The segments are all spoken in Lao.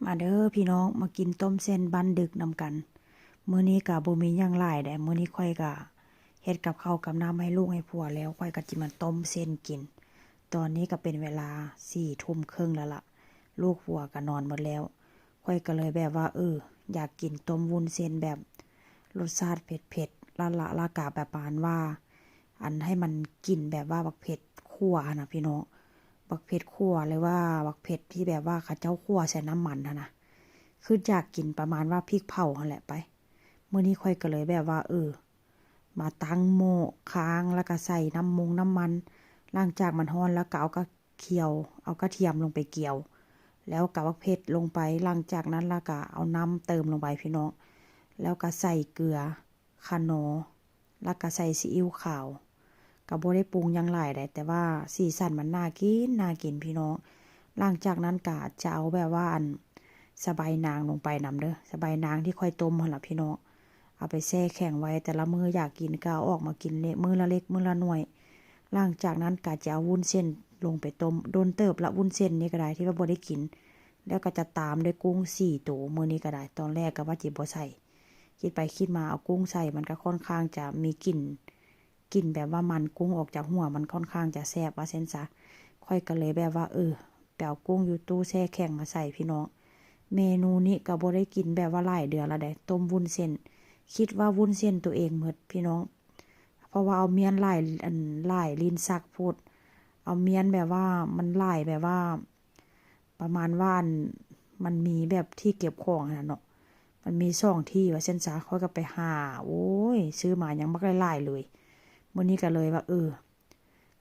ມາເດີພີ່ນ້ອງ ມາກິນຕົ້ມເສັ້ນບ້ານດຶກນຳກັນ. ມື້ນີ້ກະບໍ່ມີຫຍັງຫຼາຍເດ້ ມື້ນີ້ຂ້ອຍກະເຮັດກັບເຂົ້າກັບນ້ຳໃຫ້ລູກໃຫ້ຜົວແລ້ວ ຂ້ອຍກະຊິມາຕົ້ມເສັ້ນກິນ. ຕອນນີ້ກະເປັນເວລາສີ່ທຸ່ມເຄິ່ງແລ້ວລະ ລູກຜົວກະນອນໝົດແລ້ວ. ຂ້ອຍກະເລີຍແບບວ່າ ເອີ ຢາກກິນຕົ້ມວຸ້ນເສັ້ນແບບລົດຊາດເຜັດໆ ລະລະ ລະກະປະມານວ່າ ອັນໃຫ້ມັນກິນແບບວ່າບັກເຜັດຂົ້ວຫັ້ນນະພີ່ນ້ອງ ບັກເຜັດຂົ້ວ ຫຼືວ່າບັກເຜັດທີ່ແບບວ່າເຂົາເຈົ້າຂົ້ວໃສ່ນ້ຳມັນຫັ້ນນະ ຄືຢາກກິນປະມານວ່າພິກເຜົາຫັ້ນແຫຼະໄປ. ມື້ນີ້ຂ້ອຍກະເລີຍແບບວ່າ ເອີ ມາຕັ້ງໝໍ້ຄ້າງ ລະກະໃສ່ນ້ຳມົງນ້ຳມັນ ຫຼັງຈາກມັນຮ້ອນລະກະເອົາກະ ຂຽວ ເອົາກະທຽມລົງໄປກຽວ ແລ້ວກະບັກເຜັດລົງໄປ ຫຼັງຈາກນັ້ນລະກະເອົານ້ຳເຕີມລົງໄປພີ່ນ້ອງ ແລ້ວກະໃສ່ເກືອ ຂະໜໍ ລະກະໃສ່ຊີອິ້ວຂາວ ກະບໍ່ໄດ້ປຸງຫຍັງຫຼາຍໃດ ແຕ່ວ່າສີສັນມັນໜ້າກິນ ໜ້າກິນພີ່ນ້ອງ. ຫຼັງຈາກນັ້ນກະຈະເອົາແບບວ່າ ອັນ ສະໄບນາງລົງໄປນຳເດີ ສະໄບນາງທີ່ຂ້ອຍຕົ້ມຫັ້ນລະພີ່ນ້ອງ ເອົາໄປແຊ່ແຂງໄວ້ ແຕ່ລະມື້ຢາກກິນກະເອົາອອກມາກິນເລະ ມື້ລະເລັກມື້ລະໜ່ວຍ. ຫຼັງຈາກນັ້ນກະຈະເອົາວຸ້ນເສັ້ນລົງໄປຕົ້ມ ດົນເຕີບລະວຸ້ນເສັ້ນນີ້ກະໄດ້ ທີ່ວ່າບໍ່ໄດ້ກິນ ແລ້ວກະຈະຕາມດ້ວຍກຸ້ງສີ່ໂຕ ມື້ນີ້ກະໄດ້ ຕອນແລກກະວ່າຊິບໍ່ໃສ່ ຄິດໄປຄິດມາເອົາກຸ້ງໃສ່ ມັນກະຄ່ອນຂ້າງຈະມີກິ່ນ ກິ່ນແບບວ່າມັນກຸ້ງອອກຈາກຫົວ ມັນຄ່ອນຂ້າງຈະແຊບວ່າຊັ້ນຊະ. ຂ້ອຍກະເລີຍແບບວ່າ ເອີ ໄປເອົາກຸ້ງຢູ່ຕູ້ແຊ່ແຂງມາໃສ່ພີ່ນ້ອງ. ເມນູນີ້ກະບໍ່ໄດ້ກິນແບບວ່າຫຼາຍເດືອນລະໃດ໋ ຕົ້ມວຸ້ນເສັ້ນ ຄິດວ່າວຸ້ນເສັ້ນໂຕເອງໝົດພີ່ນ້ອງ ເພາະວ່າເອົາມ້ຽນຫຼາຍ ອັນ ຫຼາຍລີ້ນຊັກໂພດ ເອົາມ້ຽນແບບວ່າມັນຫຼາຍ ແບບວ່າປະມານວ່າ ອັນ ມັນມີແບບທີ່ເກັບຂອງຫັ້ນນະເນາະ ມັນມີສອງທີ່ວ່າຊັ້ນຊະ. ຂ້ອຍກະໄປຫາ ໂອ້ຍ ຊື້ມາຫຍັງບັກຫຼາຍໆເລີຍ. ມື້ນີ້ກະເລີຍວ່າ ເອີ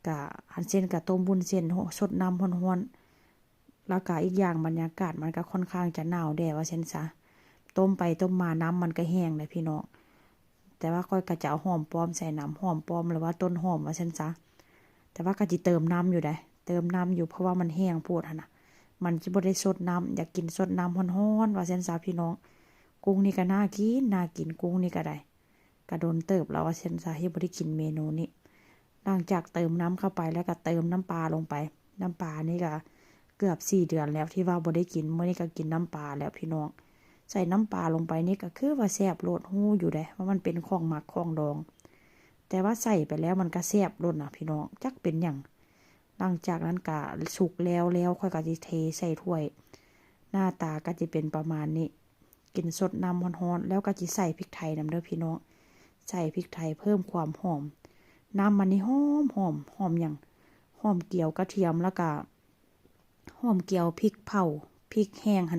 ກະ ອັນເຊັ່ນກະຕົ້ມວຸ້ນເສັ້ນ ໂຮ ຊົດນ້ຳຮ້ອນໆ ລະກະອີກຢ່າງບັນຍາກາດມັນກະຄ່ອນຂ້າງຈະໜາວແດ່ວ່າຊັ້ນຊະ. ຕົ້ມໄປຕົ້ມມານ້ຳມັນກະແຫ້ງເດ້ພີ່ນ້ອງ ແຕ່ວ່າຂ້ອຍກະຈະເອົາຫອມປ້ອມໃສ່ນຳ ຫອມປ້ອມ ຫຼືວ່າຕົ້ນຫອມວ່າຊັ້ນຊະ ແຕ່ວ່າກະຊິເຕີມນ້ຳຢູ່ໃດ໋ ເຕີມນ້ຳຢູ່ ເພາະວ່າມັນແຫ້ງໂພດຫັ້ນນະ ມັນຊິບໍ່ໄດ້ຊົດນ້ຳ ຢາກກິນຊົດນ້ຳຮ້ອນໆວ່າຊັ້ນຊະພີ່ນ້ອງ. ກຸ້ງນີ້ກະໜ້າກິນ ໜ້າກິນ ກຸ້ງນີ້ກະໄດ້ ກະດົນເຕີບແລ້ວວ່າຊັ້ນຊະ ທີ່ບໍ່ໄດ້ກິນເມນູນີ້. ຫຼັງຈາກເຕີມນ້ຳເຂົ້າໄປແລ້ວກະເຕີມນ້ຳປາລົງໄປ ນ້ຳປານີ້ກະເກືອບສີ່ເດືອນແລ້ວທີ່ວ່າບໍ່ໄດ້ກິນ ມື້ນີ້ກະກິນນ້ຳປາແລ້ວພີ່ນ້ອງ. ໃສ່ນ້ຳປາລົງໄປນີ້ກະຄືວ່າແຊບໂລດ ຮູ້ຢູ່ໃດ໋ວ່າມັນເປັນຂອງໝັກຂອງດອງ ແຕ່ວ່າໃສ່ໄປແລ້ວມັນກະແຊບໂລດນະພີ່ນ້ອງ ຈັກເປັນຫຍັງ. ຫຼັງຈາກນັ້ນກະສຸກແລ້ວ ແລ້ວຂ້ອຍກະຊິເທໃສ່ຖ້ວຍ ໜ້າຕາກະຊິເປັນປະມານນີ້. ກິນຊົດນ້ຳຮ້ອນໆ ແລ້ວກະຊິໃສ່ພິກໄທນຳເດີພີ່ນ້ອງ ໃສ່ພິກໄທເພີ່ມຄວາມຫອມ. ນ້ຳມັນນີ້ຫອມໆ ຫອມຫຍັງ ຫອມກຽວກະທຽມ ລະກະຫອມກຽວພິກເຜົາ ພິກແຫ້ງຫັ້ນ